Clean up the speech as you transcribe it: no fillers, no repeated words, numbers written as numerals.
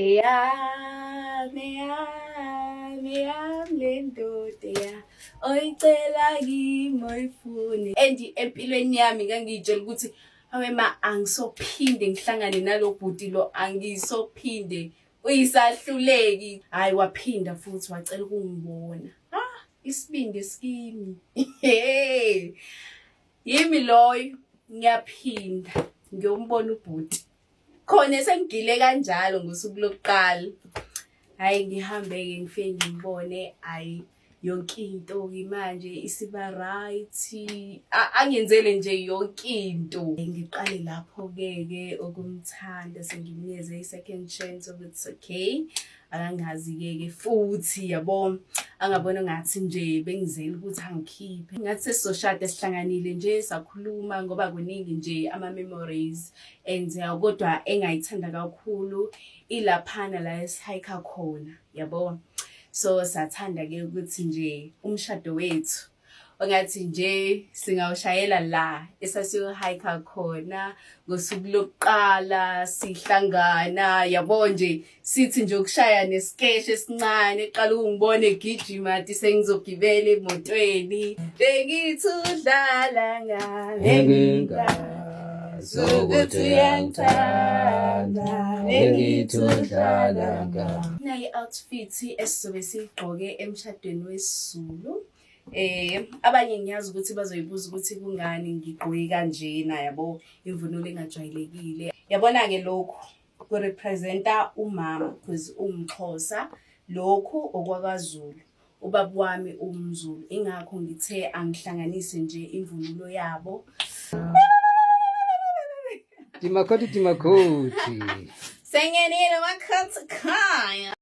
Eyami, eyami, eyami le ndoda ya oyicela kimi oyifune. And empilweni yami ngangiyitshela ukuthi hawe ma, angisophinde ngihlangane nalo bhuti lo, angisophinde, uyisahluleki. Hayi, waphinda futhi wacela ukungibona. Ah, isibindi sikimi. Hey, yimi loyo, ngiyaphinda ngiyombona ubhuti khona esengigile kanjalo ngosuku lokuqala. Hayi, ngihambe-ke, ngifike ngimbone. Hhayi, yonke into-ke manje isiba right, angenzele nje yonke into. Ngiqale lapho-ke ke ukumthanda, sengimnikeze i-second chance ukuthi okay, akangazi-ke ke futhi, yabo, angabona ngathi nje bengizela ukuthi angikhiphe, ngathi sesizoshada. Sihlanganile nje, sakhuluma ngoba kuningi nje ama-memories enzeka, kodwa engayithanda kakhulu ilaphana la esihayikha khona, yabo. So sathanda-ke ukuthi nje umshado wethu ongathi nje singawushayela la esasiyohayikha khona ngosuku lokuqala sihlangana, yabo, nje sithi nje ukushaya nesikeshe esincane, eqala ukungibona egijima ati sengizogibela emotweni. Bengithi udlala ngami, Bengingazi ukuthi uyangithanda, bengithi udlala ngami. Nayi outfit esizobe siyigqoke emshadweni wesiZulu. Abanye ngiyazi ukuthi bazoyibuza ukuthi kungani ngigqoke kanjena, yabo, imvunulo engajwayelekile. Yabona-ke, lokhu kurepresenta umama because uwumXhosa, lokhu okwakaZulu. Ubaba wami umZulu, ingakho ngithe angihlanganise nje imvunulo yabo. Timakhoti, timakhoti. Sengenile makhathi khaya.